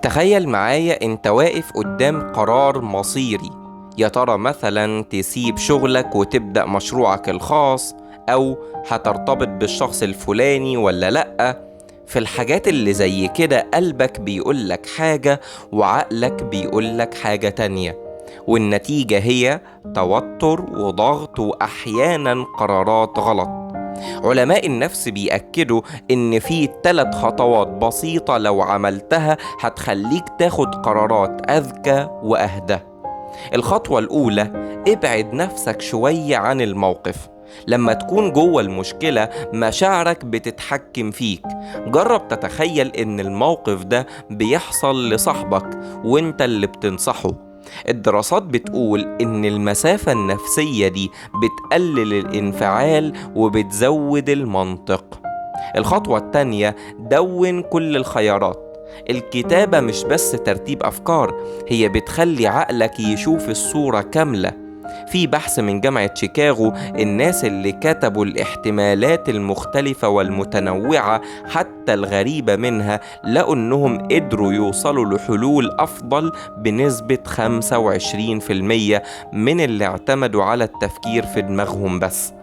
تخيل معايا انت واقف قدام قرار مصيري، يا ترى مثلا تسيب شغلك وتبدأ مشروعك الخاص، او هترتبط بالشخص الفلاني ولا لأ. في الحاجات اللي زي كده قلبك بيقولك حاجة وعقلك بيقولك حاجة تانية، والنتيجة هي توتر وضغط وأحيانا قرارات غلط. علماء النفس بيأكدوا إن في 3 خطوات بسيطة لو عملتها هتخليك تاخد قرارات أذكى وأهدى. الخطوة الأولى، ابعد نفسك شوية عن الموقف. لما تكون جوه المشكلة مشاعرك بتتحكم فيك. جرب تتخيل إن الموقف ده بيحصل لصاحبك وإنت اللي بتنصحه. الدراسات بتقول إن المسافة النفسية دي بتقلل الانفعال وبتزود المنطق. الخطوة التانية، دون كل الخيارات. الكتابة مش بس ترتيب أفكار، هي بتخلي عقلك يشوف الصورة كاملة. في بحث من جامعة شيكاغو، الناس اللي كتبوا الاحتمالات المختلفة والمتنوعة حتى الغريبة منها لقوا إنهم قدروا يوصلوا لحلول أفضل بنسبة 25% من اللي اعتمدوا على التفكير في دماغهم بس.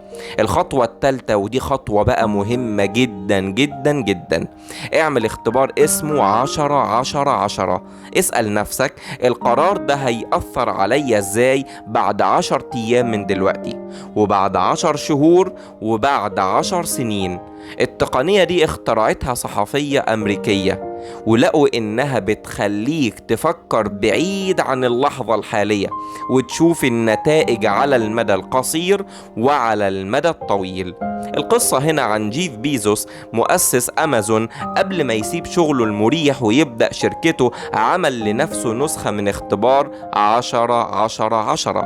الخطوة الثالثة، ودي خطوة بقى مهمة جدا جدا جدا، اعمل اختبار اسمه 10-10-10. اسأل نفسك القرار ده هيأثر عليا ازاي بعد 10 أيام من دلوقتي، وبعد 10 شهور، وبعد 10 سنين. التقنية دي اخترعتها صحفية أمريكية، ولقوا إنها بتخليك تفكر بعيد عن اللحظة الحالية وتشوف النتائج على المدى القصير وعلى المدى الطويل. القصة هنا عن جيف بيزوس مؤسس أمازون. قبل ما يسيب شغله المريح ويبدأ شركته عمل لنفسه نسخة من اختبار 10-10-10،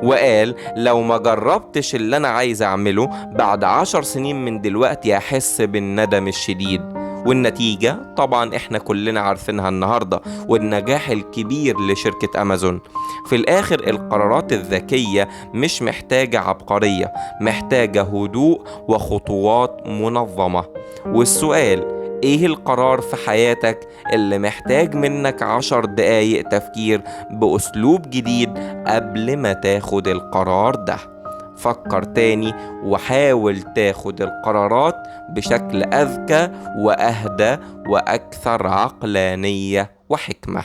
وقال لو ما جربتش اللي أنا عايز أعمله بعد 10 سنين من دلوقتي أحس بالندم الشديد. والنتيجة طبعا احنا كلنا عارفينها النهاردة، والنجاح الكبير لشركة أمازون. في الآخر القرارات الذكية مش محتاجة عبقرية، محتاجة هدوء وخطوات منظمة. والسؤال، ايه القرار في حياتك اللي محتاج منك 10 دقايق تفكير بأسلوب جديد قبل ما تاخد القرار ده؟ فكر تاني وحاول تاخد القرارات بشكل أذكى وأهدى وأكثر عقلانية وحكمة.